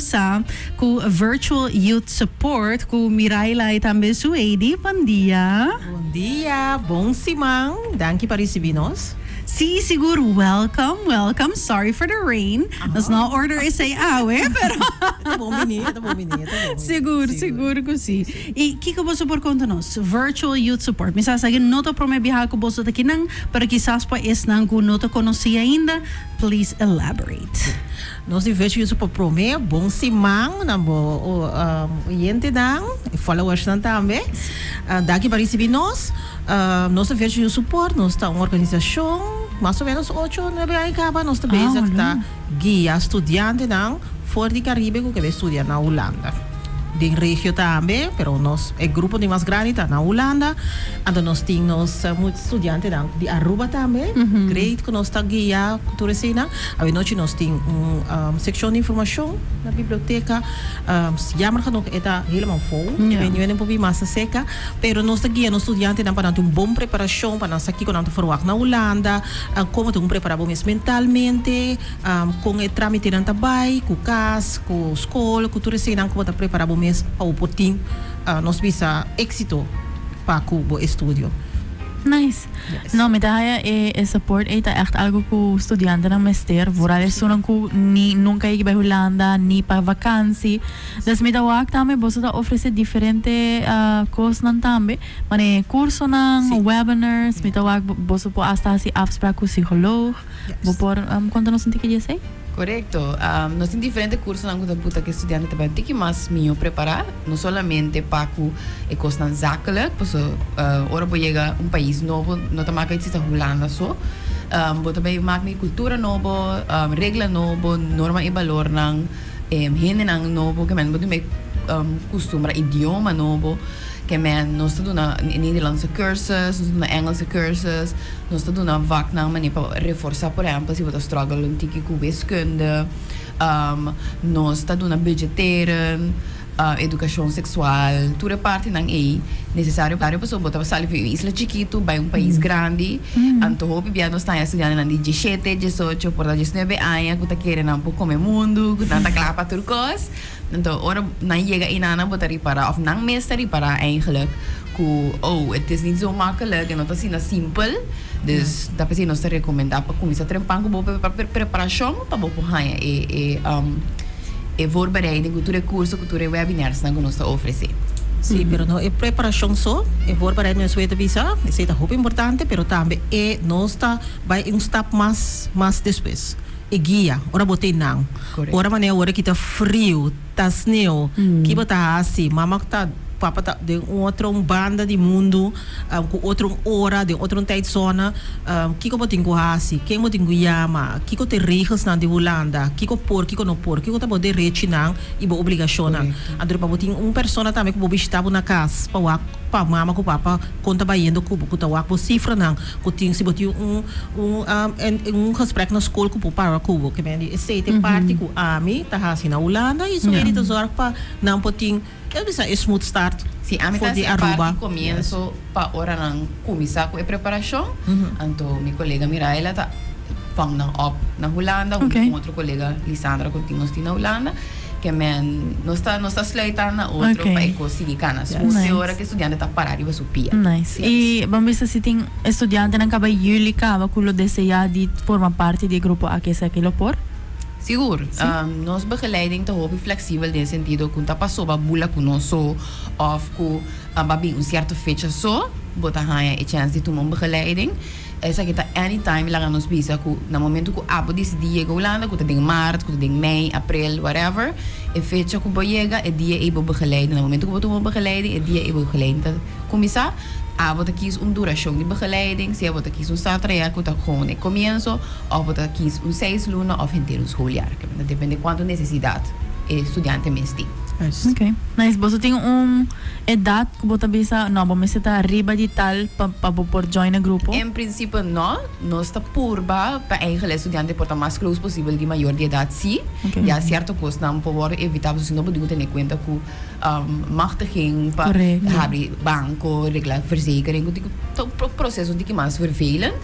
sa ku Virtual Youth Support ku Miraila i tambe Suedi. Bon dia. Bon dia, bon siman. Danki pa ricibi nos. Sí, sigur. Welcome, welcome. Sorry for the rain. Nos no a order esei awe, pero. Ta bon bini, ta bon bini, ta bon bini. Sigur, sigur ku sí. I kiko boso por konta nos? Virtual Youth Support. Mi sa sa ku no ta prome biaha ku boso ta kinan, pero kisas pa esnan ku no ta konosí ainda, please elaborate. Nos di Virtual Youth Support prome bon siman na bo oyentenan i followersnan tambe. Danki pa ricibi nos. Nos ta Virtual Youth Support, nos ta un organisacion mas o menos ocho, nuebe aña caba nos ta bezig ta guia studiantenan for di Caribe cu ke bay studia na Hulanda. Den regio tambe, pero nos e grupo di mas grandi ta na Hulanda. Anto nos tin nos studiantenan di Aruba tambe. Great cu nos ta guia cu tur eseinan. Awenochi nos tin un seccion di informacion na biblioteca. Jammer genoeg e ta helemaal vol. E beni wende un poco mas acerca. Pero nos ta guia nos studiantenan pa nan tin un bon preparacion, pa nan sa kico nan ta verwacht na Hulanda, como tin cu prepara bo mes mentalmente. Kon e tramitenan ta bai ku kas, ku skol, ku tur eseinan ku bo ta prepará bo mes pa bo por tin, nos bisa, éksito pa ku bo estudio. Nice. No, mi ta haya e e support ei ta ègt algu ku studiantenan mester, vooral esunnan ku ni nunka yega bai Hulanda ni pa vakansi. Dus mi ta wak tambe boso ta ofresé diferente kosnan tambe, manera kursonan, webinars, mi ta wak boso por asta hasi afsprak ku psikoloog. Bo por konta nos un tiki di esei? Korekto. Nos tin diferente kursonan ku ta buta ku e studiante ta bai un tiki mas mihó prepará, no solamente pa ku e kosnan zakelijk, paso ora bo yega un pais nobo no ta mak si ta Hulanda so, bo ta bai mak mi kultura nobo, regla nobo, norma i balornan, hendenan nobo, ke men bo tin bai kustumbra idioma nobo, ke men nos ta duna Nederlandse cursus, nos ta duna Engelse cursus. Nos ta duna vaknan manera pa reforsa, por ehempel si bo ta struggle un tiki ku wiskunde, nos ta duna budgetteren, edukashon seksual, tur e partinan ei nesesario pasobra bo ta sali for un isla chikitu bai un pais grandi, anto hopi bia nos ta haña studiantenan di diesshete, diesocho, por ta diesnuebe aña ku ta kere nan por kome mundu, ku nan ta kla pa tur kos. Anto ora nan yega einan bo ta ripará òf nan mes ta ripará eigenlijk ku oh het is niet zo makkelijk, e no ta asina simpel. Dus ta p'esei nos ta rekomendá pa kuminsá trempan ku bo preparashon pa bo por haña e e e voorbereiding ku tur e kurso ku tur e webinars nan ku nos ta ofresé. Sí, pero no e preparashon so, e voorbereiding mes wou ta bisa, esei ta hopi importante, pero tambe e nos ta bai un stap mas mas despues. E guia, ora bo ta einan. Ora manera ora ki ta friu, ta sneu, ki bo ta hasi? Mama ku ta, papa ta den un otro un banda di mundu, ku otro un ora, den otro un tijdzone, kiko bo tin ku hasi? Ken bo tin ku yama? Kiko ta e regelsnan di Hulanda? Kiko por, kiko no por? Kiko ta bo derechinan i bo obligashonnan? Anto pa bo tin un persona tambe ku bo bishita bo na kas pa wak pa mama ku papa kon ta bayendo ku bo, ku ta wak bo sifranan. Ku tin si bo tin un un un gesprek na skol ku por para ku bo. Ke men di esei ta e parti ku ami ta hasi na Hulanda i Suedi ta zorg pa nan por tin e bisa e smooth start Si ami ta for di hasi e Aruba. parti komienso pa ora nan kuminsá ku e preparashon, anto mi kolega Miraela ta vang nan op na Hulanda huntu ku un otro kolega Lisandra ku tin nos tin na Hulanda. Ke men nos ta nos ta sluit aan na otro pa e kos sigui kana smooth te ora ku e studiante ta para riba su pia. Nice. I bo bisa si tin estudiantenan kaba yuli kaba ku lo deseá di forma parti di e grupo aki esaki lo por? Sigur. Nos begeleiding ta hopi fleksibel den sentido ku ta pasobra bula ku nos so òf ku ba bin un sierto fecha so bo ta haña e chèns di tuma un begeleiding. Esaki ta anytime laga nos bisa ku na momento ku abo disidí yega Hulanda, ku ta den maart, ku ta den mei, aprel, whatever, e fecha ku bo yega, e dia ei bo begeleiding. Na momento ku bo tuma begeleiding, e dia ei bo begeleiding ta kuminsá. Abo ta kis un durashon di begeleiding, sea bo ta kis un starttraject ku ta gewoon e komienso, òf bo ta kis un seis luna òf henter un schooljaar. Ta depende kuantu nesesidat e studiante mes tin. Juist. Ok. Nice. Boso tin un edad ku bo ta bisa, no, bo mester ta riba di tal pa pa bo por join e grupo? En principe no. Nos ta purba pa eigenlijk e studiante por ta mas close posibel di mayor di edad si. Ok. Ya cierto cosnan por worde evita pasobra si no bo tin cu tene cuenta cu machtiging pa Correcto. habri banco, regla verzekering, cu tin cu ta un proceso un tiki mas vervelend.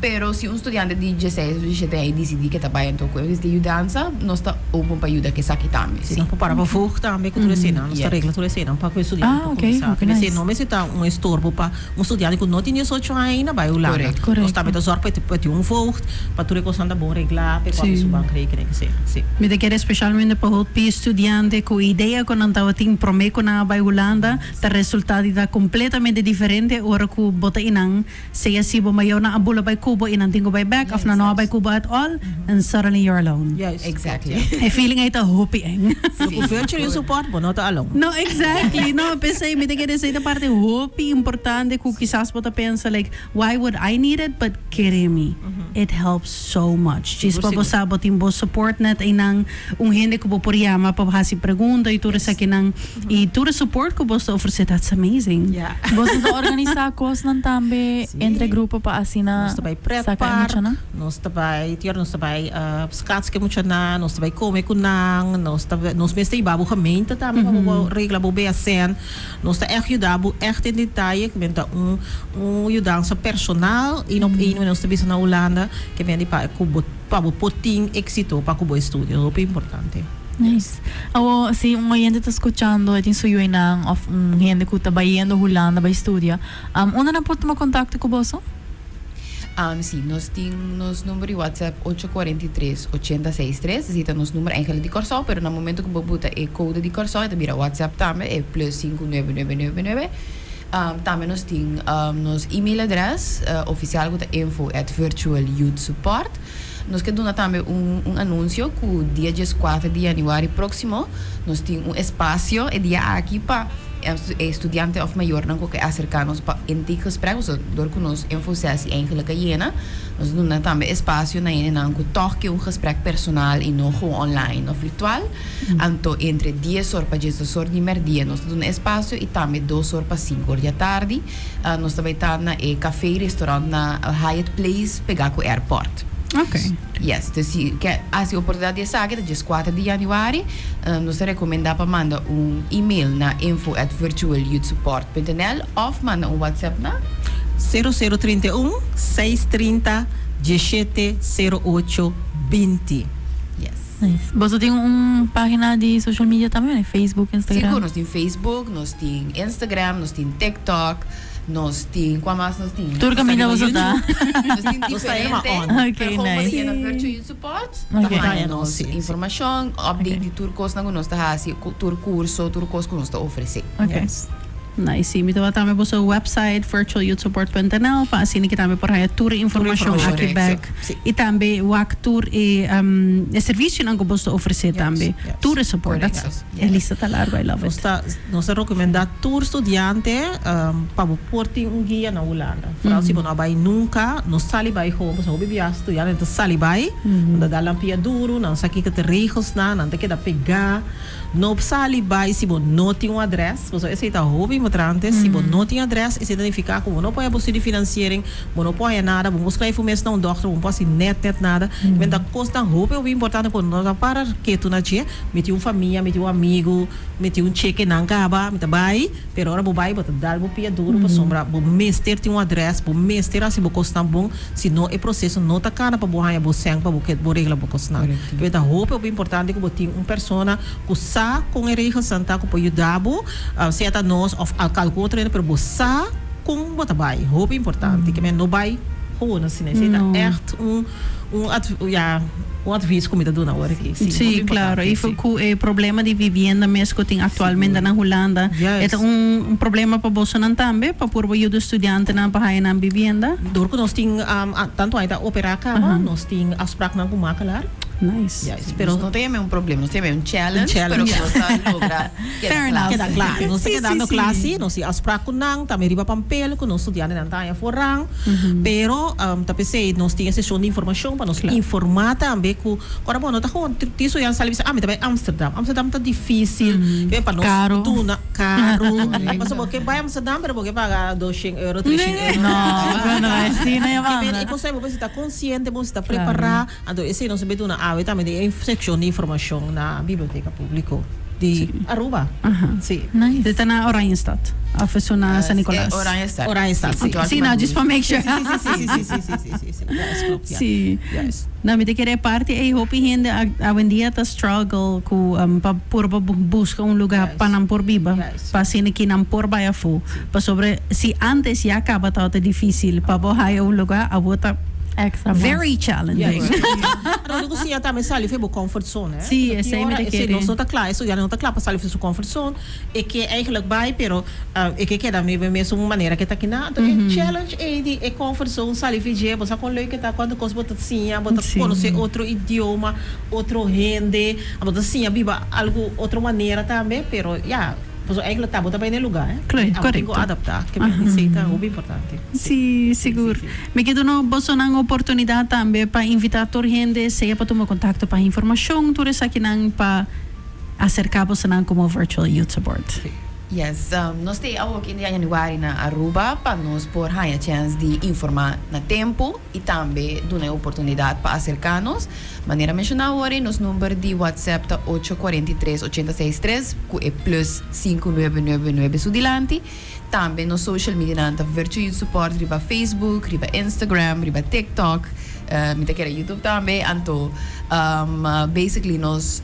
Pero si un studiante di dieseis of diesisiete aña dicidi ke ta bay anto cu e yudansa, nos ta open pa yuda cu esaki tambe. Si, nos por para pa voogd tambe cu tur eseinan. Nos ta regla tur eseinan pa cu e studiante por cuminsa. Ah, ok, Esei nice. no mester ta un estorbo pa un studiante cu no tin diesocho aña ainda bay Hulanda. Correcto. Correcto. Nos tambe ta zorg pa e tin un voogd, pa tur e cosnan ta bon regla, pa e por habri su bankrekening. Si, si. Mi ta kere specialmente pa hopi studiante cu idea cu nan tabatin prome cu nan a bay Hulanda ta resulta di ta completamente diferente ora cu bo ta einan. Sea si bo mayornan a bula bay cu bo y nan tin cu bay bek of nan no a bay cu bo at all and suddenly you're alone. Juist. Exactly. E feeling ey ta hopi eng. So cu virtual support bo no ta alone. No, exactly. No, p'esey mi ta kere esey ta parti hopi importante cu kisas bo ta pensa like why would I need it but kere mi it helps so much. Djis pa bo sa bo tin bo support net eynan un hende cu bo por yama pa haci pregunta y tur esakinan y tur e support cu bos ta ofrece that's amazing. Ja. Boso ta organisa cosnan tambe entre grupo pa asina Nos ta bai saca e pretpark, muchanan? nos ta bai, tior nos ta bai schaatsen cu e muchanan, nos ta bai come cu nan, nos ta nos mes ta hiba bo gemeente tambe pa bo regla bo BSN. Nos ta echt yuda bo echt den detaye, ke men ta un un yudansa personal, een op een, nos ta bisa na Hulanda, ke men di pa ku bo pa bo por tin éxito pa ku bo estudio, hopi importante. Nice. Awo si un oyente ta skuchando e tin su yuinan òf un hende ku ta bayendo Hulanda bai studia, unda nan por tuma kontakto ku boso? Si, nos tin nos number di WhatsApp ocho kuarenta i tres ochenta seis tres, esei ta nos number eigenlijk di Kòrsou, pero na momento ku bo buta e kode di Kòrsou e ta bira WhatsApp tambe, e plus sinku nuebe nuebe nuebe nuebe. Tambe nos tin nos email adres ofisial ku ta info at virtualyouthsupport. Nos ke duna tambe un un anunsio ku dia dieskuater di yanüari próksimo nos tin un espasio e dia aki pa e studiante òf mayornan ku ke aserká nos pa intakegesprek, pasobra dor ku nos infosessie eigenlijk a yena, nos duna tambe espasio na hendenan ku tòg ke un gesprek personal i no gewoon online òf virtual. Anto entre dies or pa diesdos or di mèrdia nos ta duna espasio i tambe dos or pa sinku or di atardi. Nos ta bai ta na e café y restaurant na Hyatt Place pegá ku airport. Ok. Yes, dus si ke hasi oportunidat di esaki ta dieskuater di januari. Nos ta rekomendá pa manda un email na info at virtualyouthsupport punt nl òf manda un WhatsApp na. Sero sero 31 6 30 diesshete sero ocho 20. Yes. Nice. Boso tin un pagina di social media tambe, ne? Facebook, Instagram? Sigur, nos tin Facebook, nos tin Instagram, nos tin TikTok, nos tin, kua mas nos tin? Tur kaminda boso ta. Nos tin Nos ta helemaal diferente, on. Ok, pero gewoon nice. bo yena Virtual Youth Support, Ok. ta haña nos informacion, informacion, update di tur kosnan ku nos ta hasi, tur curso, tur kos ku nos ta ofrece. Ok. Yes. Nice. Sí, mi tabata tambe boso website virtualyouthsupport.nl pa asina ki tambe por haya tur e informacion informacion. aki bek. Sí. Y tambe wak tur e, um, e servicionan ku boso ta ofrece tambe. yes. Tur e support. Correcto. That's, e lista ta largo, I love Nos it. ta, nos ta recomenda tur studiante um, pa bo por tin un guia na Hulanda. Vooral si bo no a bai nunca, no sali bai gewoon, pasobra hopi bia studiante ta sali bai, nan ta dal nan pia duru, nan sa kiko ta e regelsnan, nan ta keda pega. No sali bai si bo no tin un adres, pasobra esei ta hopi importante. Si bo no tin adres, esei ta nifiká ku bo no por haña bo studiefinanciering, bo no por haña nada, bo no por skrijf bo mes na un dòkter, bo no por hasi nèt nèt nada. Men ta kosnan hopi hopi importante ku no ta para ketu na dje. Mi tin un famia, mi tin un amigu, mi tin un cheke nan kaba, mi ta bai. Pero ora bo bai bo ta dal bo pia duru pasobra bo mester tin un adres, bo mester hasi bo kosnan bon, si no e proseso no ta kana pa bo haña bo sèn pa bo ke bo regla bo kosnan. P'e ta hopi hopi importante ku bo tin un persona ku sa kon e regelnan ta ku por yuda bo, sea ta nos òf algun otro hende pero bo sa kon bo ta bai. Hopi importante ke men no bai gewoon asina. Esei ta ègt un un ya un advies ku mi ta duna awor aki. Sí, hopi claro. importante, Y sí. cu e problema di vivienda mes cu tin actualmente na Hulanda, e ta un un problema pa bosonan tambe, pa purba yuda studiantenan pa haya nan vivienda? Door cu nos tin tanto aña ta opera caba, nos tin afspraaknan cu makelaar. Nice. Juist, Pero pero no tin un problema, nos tin un challenge, Un challenge. pero nos ta logra. Fair enough. Keda kla. Nos ta kedando kla si, nos tin afspraak ku nan, tambe riba papel ku nos studiantenan ta haña voorrang. Pero ta p'esei nos tin e seshon di informashon pa nos informá tambe ku ora bo no ta gewoon tin studiante sali bisa, ah mi ta bai Amsterdam. Amsterdam ta difísil pa nos Karo. duna karo. Pasobra bo ke bai Amsterdam pero bo ke paga 200 euro, 300 euro. No, no, asina ya Ke men manda. e kos ei bo mester ta konsiente, bo mester ta prepará. Anto esei nos a bin duna awe tambe den e sekshon di informashon na Biblioteka Públiko di Aruba. Sí. Nice. Dit ta na Oranjestad of esun na San Nicolas? Oranjestad. Oranjestad, sí. Sí, no, just pa make sure. Sí, sí, sí, sí, sí, sí, sí, sí, sí. Juist, klopt, ja. Sí. Juist. No, mi ta kere parti ei hopi hende awendia ta struggle ku pa purba buska un lugar pa nan por biba, pa asina ki nan por bai afó. Pasobra si antes ya kaba tabata difícil pa bo haya un lugar, awor ta Extra mas. very challenging. Anto ku siña tambe sali for bo comfort zone, hè. Sí, esei mi ta kere. Nos no ta kla, e studiante no ta kla pa sali for su comfort zone. E ke eigenlijk bai, pero e ke keda mi mesun manera ke ta kina. Anto e challenge ei di e comfort zone sali for dje, bo sa kon leuk e ta, kuantu kos bo ta siña, bo ta konosé otro idioma, otro hende, bo ta siña biba algu otro manera tambe, pero ya. Pasobra eigenlijk ta bo ta bai na e lugá, eh. Claro, Abo tin ku korekto. adaptá, ke mi esei ta hopi importante. Sí, sigur. Mi ke duna bosonan oportunidat tambe pa invitá tur hende, sea pa tuma kontakto pa informashon, tur esakinan pa aserká bosonan komo Virtual Youth Support. Sí. Yes, nos ta awor aki den januari na Aruba pa nos por haña chèns di informá na tempu i tambe duna e oportunidat pa aserká nos. Manera menshoná awor ei, nos number di WhatsApp ta ocho kuarenta i tres ochenta seis tres ku e plus sinku nuebe nuebe nuebe su dilanti. Tambe nos social medianan ta Virtual Youth Support riba Facebook, riba Instagram, riba TikTok, mi ta kere YouTube tambe. Anto basically nos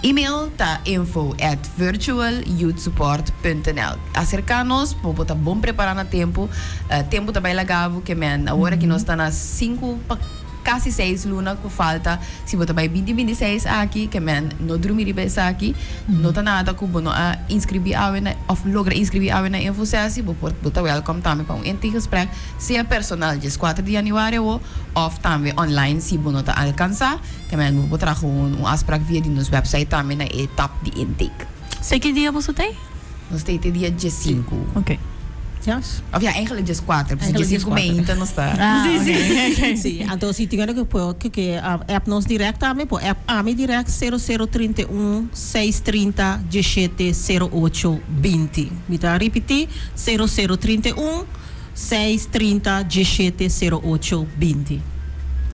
email ta info at virtualyouthsupport punt nl. Aserká nos, bo bo ta bon prepará na tempu. Tempu ta bai laga bo ke men. Awor aki nos ta na sinku pa. Kasi seis luna ku falta si bo ta bai binti binti seis aki ke men no drumi riba esaki no ta nada ku bo no a inscribi awe na of logra inscribi awe na infosesi bo por bo ta welkom tambe pa un intakegesprek sea personal djes kuater di januari awo of tambe online si bo no ta alkansa ke men bo por traha un un afsprak via di nos website tambe na e tab di intake. Te ki dia boso t'ei? Nos t'ei te dia diesinku. Ok. Yes. Of ja, eigenlijk dieskuater, pasobra Eigenlijk diesinku dieskuater. meinta nos ta. Ah, Sí, ok, sí. ok. Sí, anto si tin algo ku ku ke app nos direct tambe por app ami direct 0031 630 17 08 20. Mi ta ripití 0031 630 17 08 20.